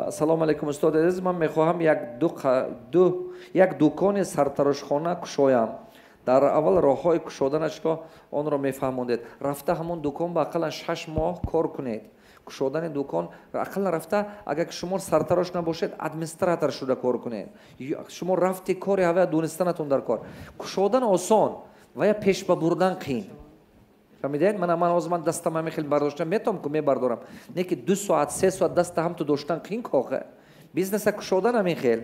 Ассалому алайкум, устод азиз. Ман мехоҳам як дукони сартарошхона кушоям. Дар аввал роҳҳои кушоданашро онро мефаҳмондед. Рафта ҳамон дукон ба ақаллан 6 моҳ кор кунед. Кушодани дукон ақаллан рафта, агар шумо сартарош набошед, администратор шуда кор кунед. Шумо рафти кори ҳавая донистанатон дар кор. Кушодан осон, ва я пеш ба бурдан қиин. Фаҳмидед? Мана, ман ҳозир ман дастам ҳамин хел бардоштам, метавонам ку мебардорам, не ки 2 соат, 3 соат даста ҳамту доштан қиин кохе. Бизнеса кушодан ҳамин хел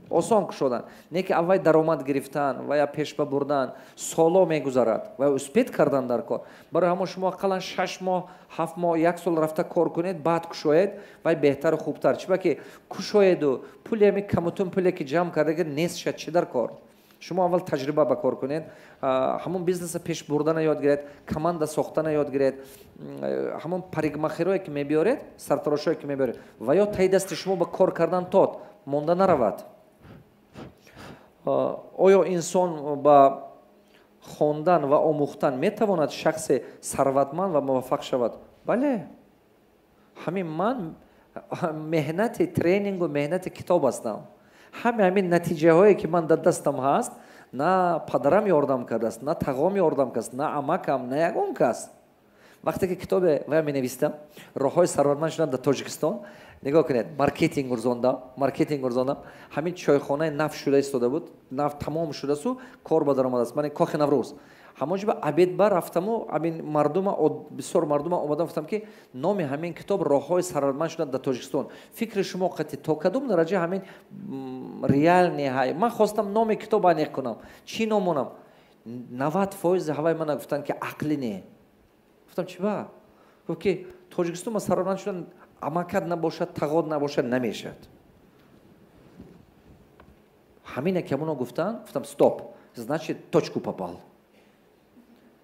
осон кушодан, не ки аввай даромад гирифтан ва я пешба бурдан соло мегузарад ва успеть кардан дар кор. Барои ҳамон шумо ақаллан 6 моҳ, 7 моҳ, як сол рафта кор кунед, баъд кушоед, вай беҳтару хубтар. Чиба ки кушоеду пули ҳами камутун пуле ки ҷамъ кардаги нест шад, чӣ дар кор? Шумо аввал таҷриба ба кор кунед, ҳамон бизнеса пеш бурдана ёд гиред, команда сохтана ёд гиред. Ҳамон парикмахерое ки мебиёред, сартарошое ки мебиёред, ва ё таи дасти шумо ба кор кардан тод монда наравад. Оё инсон ба хондан ва омӯхтан метавонад шахси сарватманд ва муваффақ шавад? Бале, ҳамин ман меҳнати тренингу меҳнати китоб ҳастам. Ҳаме ҳамин натиҷаҳое ки ман дар дастам ҳаст, на падарам ёрдам кардааст, на тағом ёрдам кардааст, на амакам, на ягон кас. Вақте ки китобе вая менавистам, «Роҳҳои сарватманд шудан дар Тоҷикистон», нигоҳ кунед, маркетинг гурзондам, маркетинг гурзондам. Ҳамин чойхонаи нав шуда истода буд, нав тамом шудасу кор ба даромадааст, ман Кохи Наврӯз, ҳамон ҷо ба обед ба рафтаму ҳамин мардума, бисёр мардума омадам, гуфтам ки номи ҳамин китоб «Роҳҳои сарватманд шудан дар Тоҷикистон». Фикри шумо қатъи то кадом дараҷа ҳамин реальный ҳай? Ман хостам номи китоб аниқ кунам, чӣ ном монам. 90% ҳаваи мана гуфтанд ки ақлӣ не. Гуфтам, чӣ ба? Гуфт ки Тоҷикистон ба сарватманд шудан амакат набошад, тағод набошад, намешавад. Ҳамине ки ҳамоно гуфтанд, гуфтам: «Стоп, значит, точку попал».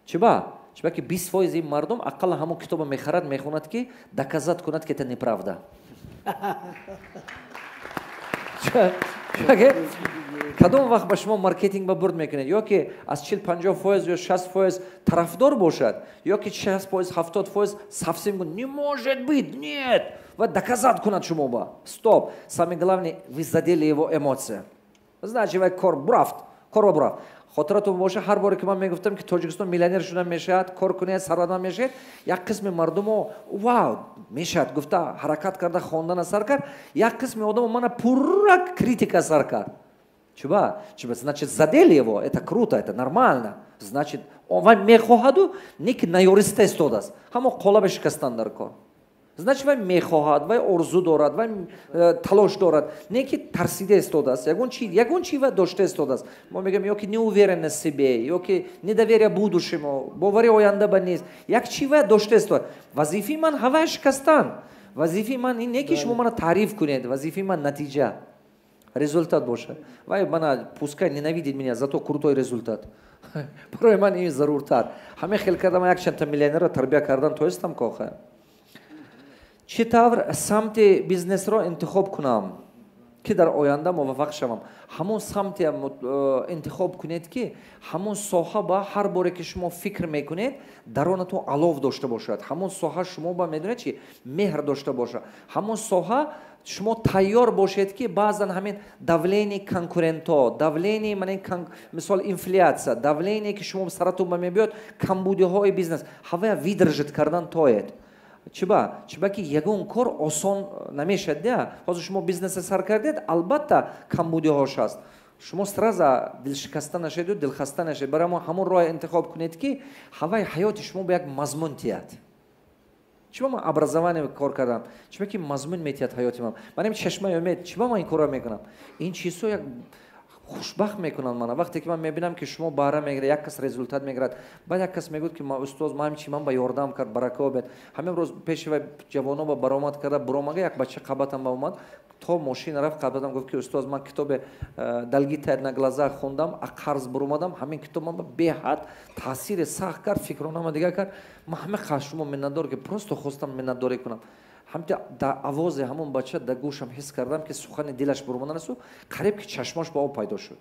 Чиба? Чиба ки 20% ин мардум ақаллан ҳамон китобо мехарад, мехонад, ки доказать кунад, ки это неправда. Кадом вақт ба шумо маркетинг ба бурд мекунед? Ё ки аз 40-50% ё 60% тарафдор бошад, ё ки 60%, 70% совсем не может быть, нет, ва доказать кунад шумо ба. Стоп, самое главное, вы задели его эмоция, значит, вай кор бурафт, кор ба бурафт. Хотиратон боша, ҳар боре ки ман мегуфтам, ки Тоҷикистон миллионер шудан мешавад, кор кунед, сарватманд мешавед, як қисми мардумо вау, мешавад гуфта, ҳаракат карда, хондана сар кард, як қисми одамо мана пурра критика сар кард. Чуба? Чуба? Значит, задели его, это круто, это нормально. Значит, он вай мехоҳаду, не ки наёриста истодааст, ҳамо қолаба шикастан дар кор. Значит, вай мехоҳад, вай орзу дорад, вай талош дорад, не ки тарсида истодааст, ягон чи вай дошта истодааст. Мо мегӯем, ё ки неуверенность в себе, ё ки недоверие будущему, бовари оянда ба нест, як чи вай дошта истодааст. Вазифаи ман ҳавай шикастан. Вазифаи ман ин не ки шумо мана таъриф кунед, вазифаи ман натиҷа, результат бошад. Вай мана пускай ненавидит меня, зато крутой результат. Барои ман ин заруртар. Ҳамин хел кардам, якчандта миллионерро тарбия кардан тоистам коха. Чӣ тавр самти бизнесро интихоб кунам, ки дар оянда муваффақ шавам? Ҳамон самте интихоб кунед, ки ҳамон соҳа ба ҳар боре ки шумо фикр мекунед, даронатон алов дошта бошад, ҳамон соҳа шумо ба, медонед чи, меҳр дошта бошад, ҳамон соҳа шумо тайёр бошед, ки баъзан ҳамин давление конкурентҳо, давление, мана, мисол, инфляция, давление ки шумо саратон ба мебиёд, камбудиҳои бизнес, ҳавая выдержать кардан тоед. Чиба? Чиба ки ягон кор осон намешавад да. Ҳозир шумо бизнеса сар кардед, албатта, камбудиҳош ҳаст. Шумо сразу дилшикаста нашаведу дилхаста нашавед. Барои мо ҳамон роҳе интихоб кунед, ки ҳаваи ҳаёти шумо ба як мазмун тиҳад. Чиба ман образование кор кардам? Чиба ки мазмун метиҳад ҳаёти ман. Манам «Чашмаи умед». Чиба ман ин корро мекунам? Ин чизҳо як хушбахт мекунанд мана. Вақте ки ман мебинам, ки шумо баҳра мегиред, як кас результат мегирад, баъд як кас мегӯяд, ки устоз, ман чи, ман ба ёрдам кард, барака обед. Ҳамин рӯз пеши вай ҷавоно ба баромад карда буромага, як бача қабатам ба омад, то мошина рафт, қабатам гуфт, ки устоз, ман китобе «Долги тают на глазах» хондам, а қарз буромадам. Ҳамин китоб ман ба беҳад таъсири сахт кард, фикронама дигар кард. Ман ҳама шумо миннатдор, ки просто хостам миннатдорӣ кунам. Ҳамта дар овози ҳамон бача дар гӯшам ҳис кардам, ки сухани дилаш бурмоданасу қариб ки чашмош ба об пайдо шуд.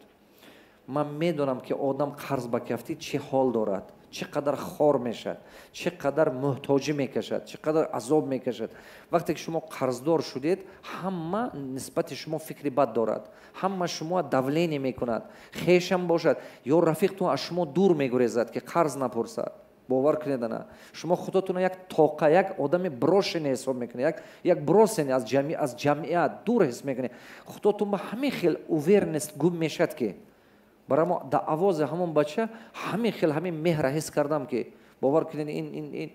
Ман медонам, ки одам қарз ба кафтӣ чӣ ҳол дорад. Чӣ қадар хор мешавад, чӣ қадар муҳтоҷӣ мекашад, чӣ қадар азоб мекашад. Вақте ки шумо қарздор шудед, ҳама нисбати шумо фикри бад дорад, ҳама шумо давление мекунад, хешам бошад ё рафиқтон аз шумо дур мегурезад, ки қарз напурсад. Бовар кунед, ана шумо худотонро як тоқа, як одами брошенный ҳисоб мекунед, як брошенный аз ҷамъият дур ҳис мекунед. Худотон ба ҳамин хел уверенность гум мешавад, ки барамо дар овози ҳамон бача ҳамин хел ҳамин меҳра ҳис кардам, ки бовар кунед, ин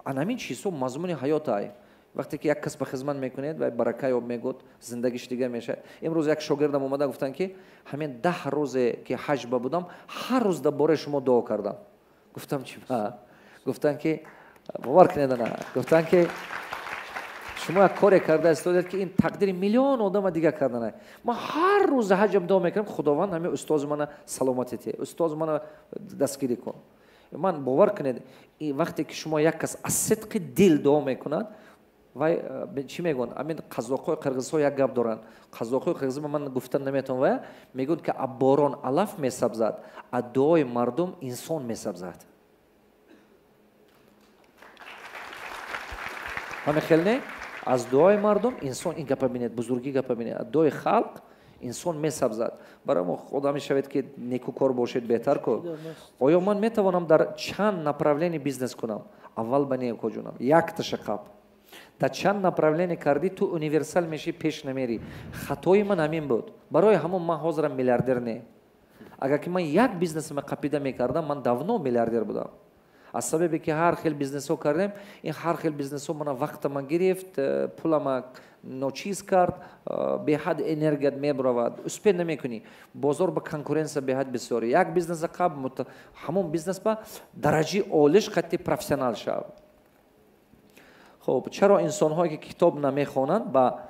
ан ҳамин чизҳо мазмуни ҳаёт ай. Вақте ки як кас ба хизмат мекунед, вай барака ёб мегӯд, зиндагиш дига мешавад. Имрӯз як шогирдам омада гуфтанд, ки ҳамин 10 рӯзе ки ҳаҷ ба будам, ҳар рӯз дар бораи шумо дуо кардам. Гуфтам, чи ба? Гуфтанд, ки бовар кунед, ана гуфтанд, ки шумо як коре карда истодед, ки ин тақдири миллион одама дига карданай. Ман ҳар рӯз ҳаҷам дуо мекунам, Худованд ҳамин устози мана саломатӣ те, устози мана дастгирӣ кун. Ман бовар кунед, вақте ки шумо як кас аз сидқи дил дуо мекунад, вай чӣ мегӯянд? Ҳамин қазоқҳои қирғизҳо як гап доранд. Қазоқҳои қирғизҳо ман гуфтан наметавонам, вая мегӯянд, ки аз борон алаф месабзад, аз дуои мардум инсон месабзад. Ҳамин хел не? Аз дуои мардум инсон, ин гапа бинед, бузургӣ гапа бинед, аз дуои халқ инсон месабзад. Барои мо худо мешавед, ки некукор бошед, беҳтар ку. Оё ман метавонам дар чанд направление бизнес кунам? Аввал ба некоҷунам, якташа қаб. Дар чанд направление кардӣ, ту универсал мешӣ, пеш намерӣ. Хатои ман ҳамин буд. Барои ҳамон ман ҳозирам миллиардер не. Агар ки ман як бизнесама қапида мекардам, ман давно миллиардер будам. Аз сабабе ки ҳар хел бизнесҳо кардем, ин ҳар хел бизнесҳо мана вақтама гирифт, пулама ночиз кард, беҳад энергият мебуравад, успе намекунӣ. Бозор ба конкуренсия беҳад бисёр. Як бизнеса қаб, ҳамон бизнес ба дараҷаи олиш қатъи профессионал шав. Хоб, чаро инсонҳое ки китоб намехонанд ва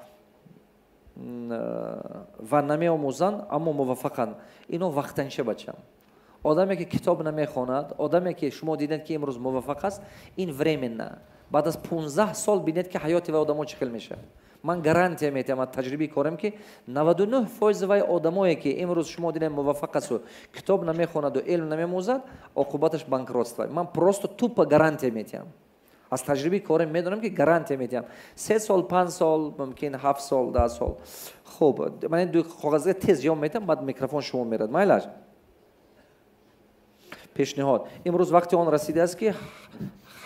намеомӯзанд, аммо муваффақанд? Ино вақтанча, бачам. Одаме ки китоб намехонад, одаме ки шумо дидед, ки имрӯз муваффақ аст, ин временно. Баъд аз 15 сол бинед, ки ҳаёти вай одамо чӣ хел мешавад. Ман гарантия метиҳам аз таҷрибаи корам, ки 99% вай одамое ки имрӯз шумо дидед муваффақ асту китоб намехонаду илм намемӯзад, оқубаташ банкротство. Ман просто тупо гарантия метиҳам. Аз таҷрибаи корам медонам, ки гарантия метиҳам. 3 сол, 5 сол, мумкин 7 сол, 10 сол. Хуб, ман ин ду коғазга тез ҷавоб метиҳам, баъд микрофон шумо мерад. Майлаш? Пешниҳод. Имрӯз вақти он расидааст, ки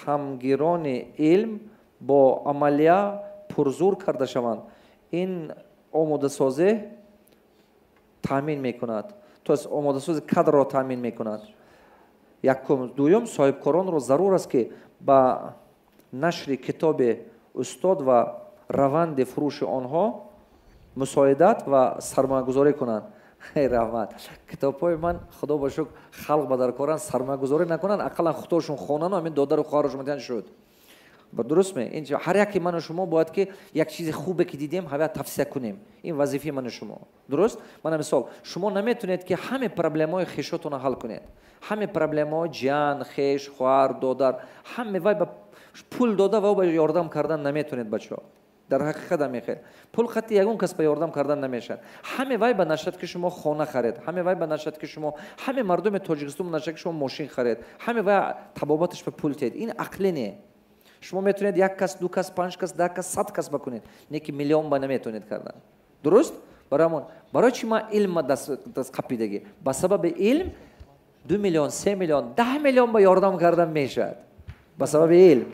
ҳамгирони илм бо амалия пурзур карда шаванд. Ин омодасозӣ таъмин мекунад. То есть омодасози кадрро таъмин мекунад. Якум. Дуюм, соҳибкоронро зарур аст, ки ба нашри китоби устод ва раванди фурӯши онҳо мусоидат ва сармоягузорӣ кунанд. Хей, раҳмат. Китобҳои ман, худо ба шукр, халқ ба даркоранд, сармоягузорӣ накунанд, ақаллан худошон хонану ҳамин додару хоҳарашон метиҳанд шуд. Дуруст ме? Ин ҳар яке ману шумо бояд ки як чизи хубе ки дидем, ҳавая тавсия кунем. Ин вазифаи ману шумо. Дуруст? Мана мисол, шумо наметавонед, ки ҳаме проблемаҳои хешотонро ҳал кунед. Ҳаме проблемаҳои ҷан, хеш, хоҳар, додар, ҳаме вай ба пул дода ва ба ёрдам кардан наметавонед, бачаҳо. Дар ҳақиқат ҳамин хел. Пул қатъи ягон кас ба ёрдам кардан намешавад. Ҳаме вай ба нашад, ки шумо хона харед, ҳаме вай ба нашад, ки шумо, ҳаме мардуми Тоҷикистон нашад, ки шумо мошин харед, ҳаме вай табобаташ ба пул тед. Ин ақлӣ не. Шумо метавонед як кас, ду кас, 5 кас, 10 кас, 100 кас бакунед, не ки миллион ба наметавонед кардан. Дуруст? Барои барои чи ман илм даст қапидагӣ? Ба сабаби илм 2 миллион, 3 миллион, 10 миллион ба ёрдам кардан мешавад. Ба сабаби илм.